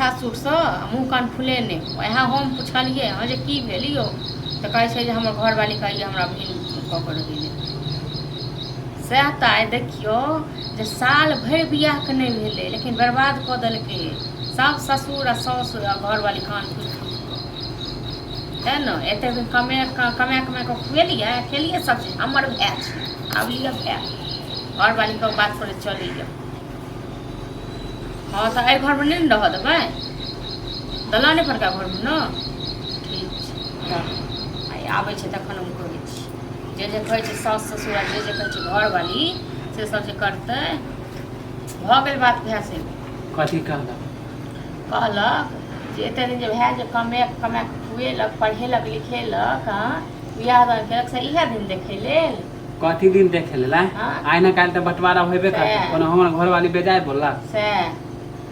सासुरसँ आ मुँह कान फुलेने। वएह हम पुछलियै हँ जे की भेल यौ, तऽ कहै छै जे हमर घरवाली कहैए हमरा भिन्न कऽ कऽ रहै लेल। सएह तऽ आइ देखियौ जे साल भरि बियाहके नहि भेलै, लेकिन बर्बाद कऽ देलकै सब ससुर आ साउस आ घरवाली कान फूकि फूकि कऽ। तेँ ने एतेक दिन कमे कमा कमा कऽ खुएलियै खेलियै सब चीज। हमर भाय छै, आब लिअ भाय घरवालीके बात पर चलैए। हँ तऽ एहि घरमे नहि ने रहऽ देबै, दलाने परका घरमे ने। ठीक छै, राखू। आइ आबै छै तखन हम कहै छी जे जे कहै छै साउस ससुर आ जे जे कहै छै घरवाली, से सब जे करतै। भऽ गेल बात भाय से। कथी कहलक? कहलक जे एते दिन जे भाय जे कमे कमा कऽ खुएलक, पढ़ेलक, लिखेलक, हँ, बियाह दान केलक, से इएह दिन देखै लेल? कथी दिन देखे लेल? आँय? हाँ। आइ ने काल्हि तऽ बंटवारा होबे करतै। सएह। कोनो हमर घरवाली बेजाय बोललक? सएह,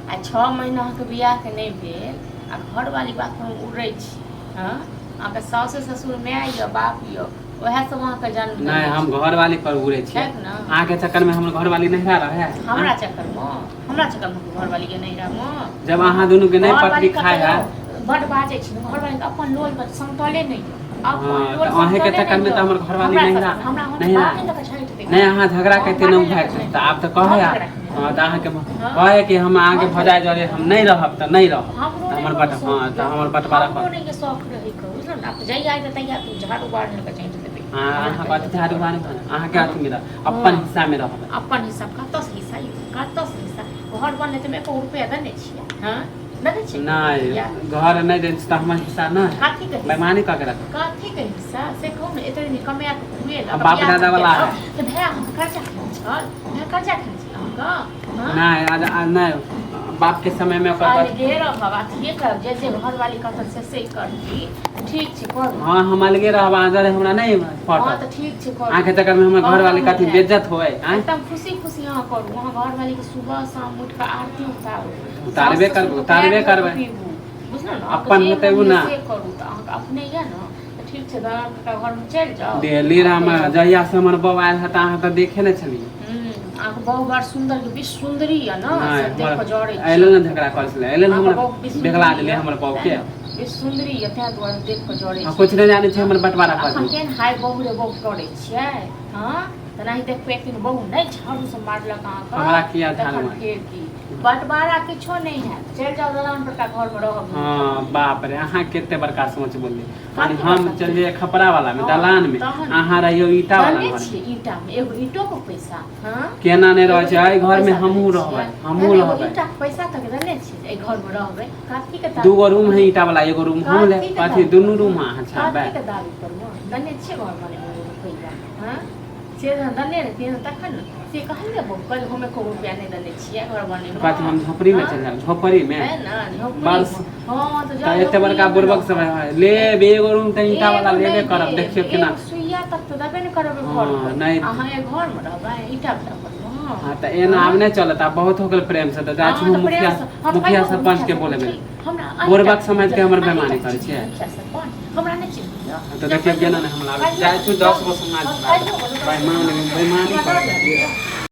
आ 6 महीना अहाँके बियाहके नहि भेल आ घरवाली बात हम उड़ै छी। हँ, अहाँके साउसे ससुर, माय यऽ, बाप यऽ, उएह सब अहाँके जन्म नहि, देने हम छै। घरवाली पर उड़े छियै। छैक ने। अहाँके चक्कर में हमर घरवाली नहिरा रहे? हमरा चक्करमे, हमरा चक्करमे घरवाली के नहिरामे? जब अहाँ दुनू के नहि घरवाली पटरी खाय है। कतौ बड बाजै छी। घरवाली के अपन लोल पर समतले नहि यऽ। अपन हाँ, लोल तऽ अहींके समतले नहि चक्करमे यऽ। तऽ हमर घरवाली हमरा नहिरा चक्करमे, हमरा हम नहिरा बात नहि छाँटि देबै। नहि, अहाँ झगड़ा हम करिते नहि बात भाय नहि तऽ आब तऽ कहै हम झगड़ा हँ, तऽ अहाँके हाँ। कहै कि हम अहाँके हम भौजाइ जरे हम नहि रहब तऽ नहि रहब। हमरो तऽ नहि हमर कोनो बट शौक हँ, तऽ यऽ। हमर बँटवारा हमरो कर। नहि के शौक रहै के, बुझलहुँ ने? आब जहिया एतै तहिया तू झाड़ू बार लऽ कऽ छाँटि देबै। अहाँ कथी झाड़ू बारू? अहाँके हाँ। अथीमे रह, अपन हाँ। हिस्सामे रहबै। अपन हिस्सा कतऽसँ हिस्सा यौ, कतऽसँ हिस्सा? घर बनलै तऽ एको रुपैआ देने छियै? हँ, देने छियै एको नहि। रुपैआ? घर नहि दै छी तऽ हमर हिस्सा नहि? कथी के हिस्सा? बेईमानी कऽ के रखब। कथी के हिस्सा से कहू ने? एते दिन कमाए कऽ खुएलक, आ बाप बियाह दादा वाला केलक, है। तऽ भाय अहाँके कर्जा खेने छल? भाय कर्जा खेने छल अहाँके? हँ? नहि, आज नहि, बापके समयमे ओकर अलगे रहब, अथिये करब, जे जे घरवाली कहतन से से करती। ठीक छै, करू। हँ, हम अलगे रहब, अहाँ जरे हमरा नहि हँ। पटत। तऽ ठीक छै, करू। अहाँके चक्करमे हमर घरवाली कहलहुँ कथी ने। बेज्जत होय? आँय? एकदम खुशी खुशी अहाँ करू। अहाँ घरवाली के सुबह शाम उठि कऽ आरती उतारू। उतारबे सास करबै, ससुरके उतारबे पैर धो कऽ करबै। पीबू, बुझलहुँ ने? अहाँके अपन जे होतै मोन ओ होइए ना। से करू। तऽ अहाँके अपने यऽ ने, तऽ ठीक छै, दलान कका घरमे चलि जाउ। डेली आ हम ओतहि रहू। जहियासँ हमर बौआ आयल है तऽ अहाँ तऽ देखे नहि छलियै। अहाँके बहु बड़ सुन्दर के विश्व सुन्दरी यऽ ने। नहि, से देख हमर कऽ जरै अयले छी। ने झगड़ा करै छलै, अयले ने अहाँके हमरा बहु विश्व बेगला सुन्दरी देलै यऽ हमर तेँ बहूके। ने, विश्व सुन्दरी यऽ तेँ दुआरे देख कऽ जरै हम छी। कुछ नहि जानै छी, हमर बँटवारा कऽ अखन दियौ। केहन हाय बहु रे बहु करै छियै? हँ, तेनाही देखबै एक दिन बहु नहि झाड़ूसँ मारलक अहाँके हमरा किया झाड़ू तखन मारत? फेर की बँटवारा किछो नहि हैत। चलि जाउ दलान परका घरमे रहब। हँ, बाप रे, अहाँ कते बड़का सोच बोलली। माने कथी हम बड़का? चल जाइए खपरा वाला में हँ, दलान में, तहन अहाँ रहियो ईटा वाला दने घर छियै में। ईटा मे एगो ईटो के पैसा? हँ? केना नहि एगो रहै छै? ईटो एहि के घर में पैसा देने हमहूँ छियै? रहबै, नहि हमहूँ नहि, एगो रहबै। ईटा के पैसा तक देने छियै जे एहि घर मे रहबै? कथी के दूगो दाबी रूम है ईटा वाला, एगो रूम हम ले कथी के कथी दाबी दुनू पर रूम अहाँ छापबै। कथी के दाबी पर मे देने छियै घर बनेबै एगो रुपैआ? हँ, से जहन देने रहितियै तखन ने। से कहलियै बहु कहलियै हम एको रुपैआ नहि देने छियै घर बनेमे। कथी हम झोपड़ी में हँ? चल जाब झोपड़ी में? है ना, झोपड़ी बस। मे। हँ, तऽ तऽ जाउ एते बड़का झोपड़िएमे बुड़बक सब रहब। है, लेब एगो रूम तऽ ईटा वाला एगो लेबे नहि करब। देब, देखियौ केना। एगो सुइया तक तऽ देबे ने करबै हँ, घर पर। नहि। अहाँ एहि घरमे रहबै ईटा वाला घरमे? हँ, तऽ एना आब नहि चलत, आब बहुत हो गेल प्रेम से, तऽ जाइ छी हँ, हम तऽ मुखिया प्रेमसँ हँ, तऽ मुखिया कहियौ सरपंच मुखिया के सरपंच बोलेबै। छै। हमरा अहींटा बुड़बक समझ के हमर अहींटा बेमानी करै चिन्है छियै। मुखिया सरपंच हमरा नहि चिन्हैया? तऽ देखियौ केना नहि हम लाबै जाइ छी, 10 गो समाज बेईमान बेईमानी करै छै।